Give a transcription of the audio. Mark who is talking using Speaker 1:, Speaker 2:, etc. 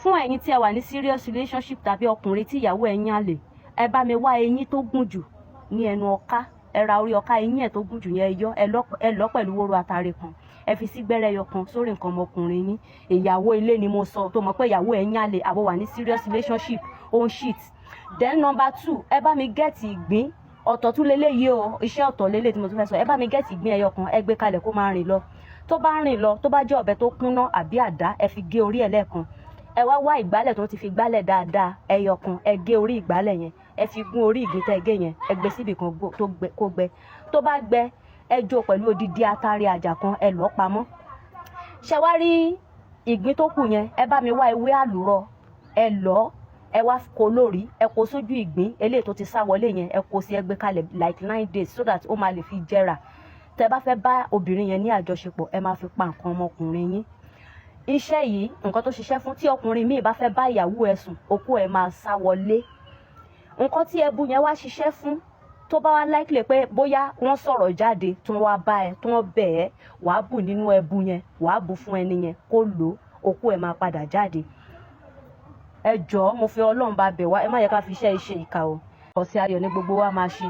Speaker 1: Fún ẹ̀yin tí ẹ wà ní serious relationship tàbí ọkùnrin tí ìyàwó ẹ̀ ń yàn lè, ẹ bá mi wá eyín tó gùn jù ní ẹnu ọká. Ẹ ra orí ọká, eyín ẹ̀ tó gùn jù yẹn, ẹ yọ, ẹ lọ pẹ̀lú wóró atare kan, ẹ fi sí gbẹ́rẹ́ ẹyọ kan sórí nǹkan ọmọkùnrin yín. Ìyàwó ilé ni mo sọ, tó mọ̀ pé ìyàwó ẹ̀ ń yàn lè àbọ̀ wà ní serious relationship, ó ń shit. Then number two, ẹ bá mi get ìgbín. Ọ̀tọ̀ tún leléyìí o, iṣẹ́ ọ̀tọ̀ lélẹ̀ tí mo tún fẹ́ sọ. Ẹ bá mi get ìgbín ẹyọ kan, ẹ gbé kalẹ̀ kó máa rìn lọ. Tó bá rìn lọ, tó bá jẹ́ ọ̀bẹ tó kúnná àbí àdá, ẹ fi gé orí ẹ̀ lẹ́ẹ̀kan. Ẹ wá wá ìgbálẹ̀ tó ti fi gbálẹ̀ dáadáa ẹyọ kan, ẹ gé orí ìgbálẹ̀ yẹn, ẹ fi gún orí ìgbín tẹ́ gé yẹn. Ẹ gbé síbì kan tó gbẹ, kó gbẹ. Tó bá gbẹ, ẹ jó pẹ̀lú odidi atare àjà kan, ẹ lọ́ pamọ́. Ṣẹ wá rí ìgbín tó kù yẹn, ẹ bá mi wá ewé àlùrọ, ẹ lọ́, ẹ wá kó lórí, ẹ kó sójú ìgbín eléyìí tó ti sá wọlé yẹn. Ẹ kó sí, ẹ gbé kalẹ̀ like 9 days so that ó máa lè fi jẹrà. Tẹ́ bá fẹ́ bá obìnrin yẹn ní àjọṣepọ̀, ẹ máa fi pa nǹkan ọmọkùnrin yín. Iṣẹ́ yìí, nǹkan tó ṣiṣẹ́ fún, tí ọkùnrin míì bá fẹ́ bá ìyàwó ẹ̀ sùn, okó ẹ̀ máa sá wọlé. Nǹkan tí ẹbu yẹn wá ṣiṣẹ́ fún, tó bá wá likely pé bóyá wọ́n sọ̀rọ̀ jáde, tí wọ́n wá bá ẹ, tí wọ́n bẹ̀ ẹ́, wàá bù nínú ẹbu yẹn, wàá bù fún ẹni yẹn kó lò ó, okó ẹ̀ máa padà jáde. Ẹ jọ̀ọ́, mo fi Ọlọ́run bá bẹ̀ wá, ẹ má yẹ ká fi iṣẹ́ ìṣe ìkà o. Ọ̀sẹ̀ ayọ̀ ní gbogbo wa máa ṣe.